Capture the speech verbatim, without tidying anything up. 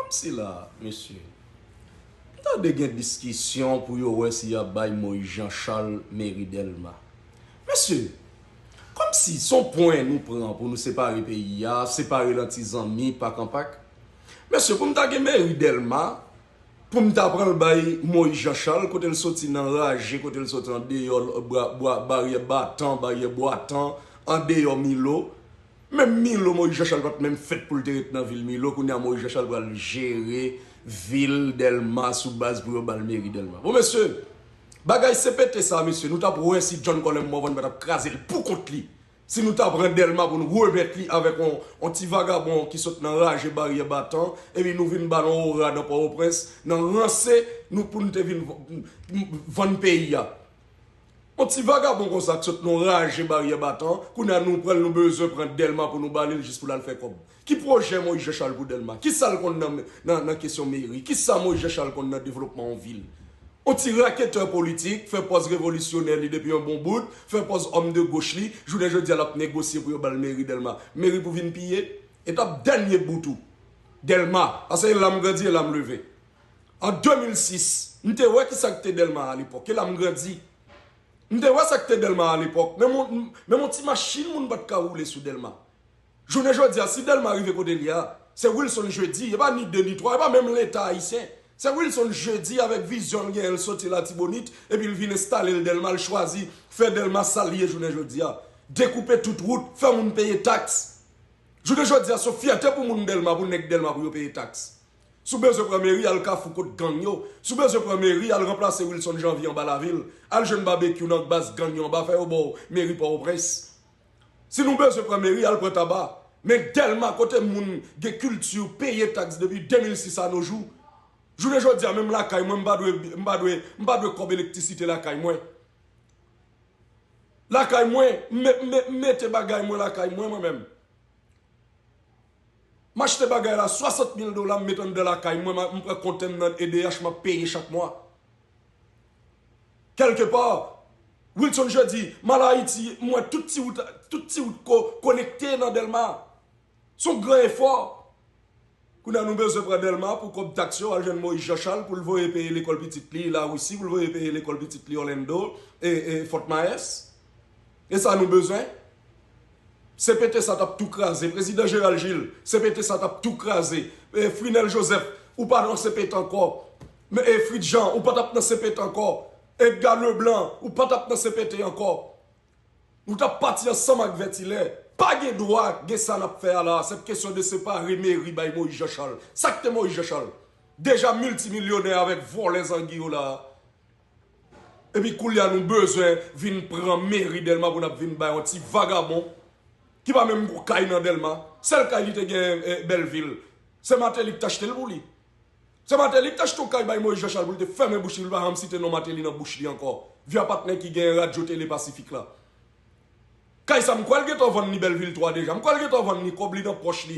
Kòmsi la, mesye, m tande gen diskisyon pou yo wè si y ap bay Moïse Jean Charles meri Dèlma. Mesye, kòmsi se yon pwen nou pran pou nou separe peyi a, separe l an ti zanmi, pak an pak. Mesye, pou m ta gen meri Dèlma, pou m ta pran l bay Moïse Jean Charles, kote l soti nan raje, kote l soti andeyò bwa, bwa, baryè Batan, baryè Bwatan, andeyò Milo. Menm Milo, Moïse Jean Charles pa t menm fèt pou l te ret nan vil Milo. Kounye a, Moïse Jean Charles pral jere vil Dèlma sou baz pou yo ba l meri Dèlma. Bon, mesye, bagay C P T sa, mesye, nou t ap wè si John Colem Morvan pa t ap kraze l pou kont li. Si nou ta pran Dèlma pou nou remèt li avèk on, on ti vagabon ki sot nan raje baryè Batan, epi nou vin ba l on orad an Pòtoprens, nan ranse, nou pou nou te vin v-, vann peyi a. On ti vagabon konsa k sot nan raje baryè Batan, kounye a nou pran l, nou bezwen pran Dèlma pou nou ba li l jis pou l al fè kòb. Ki pwojè Moïse Jean Charles pou Dèlma? Kisa l konn nan, nan, nan kesyon meri? Kisa Moïse Jean Charles konn nan devlopman yon vil? On ti raketè politik, fè pòz revolisyonè li depi yon bon bout, fè pòz òm de goch li, jounen jodi a l ap negosye pou yo ba l meri Dèlma. Meri pou vin piye? E t ap dènye bout ou. Dèlma, paske e la m grandi, e la m leve. An de mil sis, m te wè kisa k te Dèlma alepòk, e la m grandi. M te wè sa k te Dèlma alepòk, menm on, menm on ti machin moun pa t ka woule sou Dèlma. Jounen jodi a, si Dèlma rive kote l ye a, se Wilson Jeudi, e pa ni de ni twa, e pa menm Leta ayisyen. Se Wilson Jeudi avèk vizyon l genyen, l soti Latibonit, epi l vin enstale l Dèlma, l chwazi fè Dèlma sa l ye jounen jodi a. Dekoupe tout wout, fè moun peye taks. Jounen jodi a, se yon fyète pou moun Dèlma, pou nèg Dèlma, pou yo peye taks. Si w bezwen pran meri, al Kafou kot gang yo. Si w bezwen pran meri, al ranplase Wilson Janvier anba lavil. Al jwenn Babekyou nan baz gang yo anba, fè yo ba w meri Pòtoprens. Si nou bezwen pran meri, al pran Taba. Men Dèlma, kote moun gen kilti peye taks depi de mil sis a no jou. Jounen jodi a, menm lakay mwen, m pa dwe, m pa dwe, m pa dwe kòb elektrisite lakay mwen. Lakay mwen, m me-, m me-, m mete bagay mwen lakay mwen, mwen menm. M achte bagay la, swasant mil dola, m met anndan lakay mwen, m a-, m pran kontè m nan E D H, m ap peye chak mwa. Kèlkepa, Wilson Jeudi, m al Ayiti, m wè tout ti wout, tout ti wout ko-, konekte nan Dèlma. Se yon gran efò. Kounye a nou bezwen pran Dèlma pou kòb taks yo, al jwenn Moïse Jean Charles pou l voye peye lekòl pitit li Larisi, pou l voye peye lekòl pitit li Orlando, e, e Fort Myers. E sa nou bezwen. C P T sa t ap tou kraze. Prezidan Gérald Gilles, C P T sa t ap tou kraze. E Frinel Joseph, ou pa nan C P T ankò. Men, e Fritz Jean, ou pa t ap nan C P T ankò. Edgar Leblanc, ou pa t ap nan C P T ankò. Nou t ap pati ansanm ak Vètilè. Pa gen dwa gen sa n ap fè a la. Se kesyon de separe meri bay Moïse Jean Charles. Sa k te Moïse Jean Charles? Deja miltimilyonè avèk vòlè zangi yo la. Epi koulye a nou bezwen vin pran meri Dèlma pou n ap vin bay yon ti vagabon ki pa menm gon kay nan Dèlma. Sèl kay li te gen, eh, Bèlvil. Se Martelly ki t achte l pou li. Se Martelly ki t achte yon kay bay Moïse Jean Charles pou li te fèmen bouch li, pou li pa janm site non Martelly nan bouch li ankò. Vya patnè ki gen radyo Tele Pasifik la. Kay sa m kwè l gentan vann li Bèlvil twa deja. M kwè l gentan vann li, kòb li nan pòch li.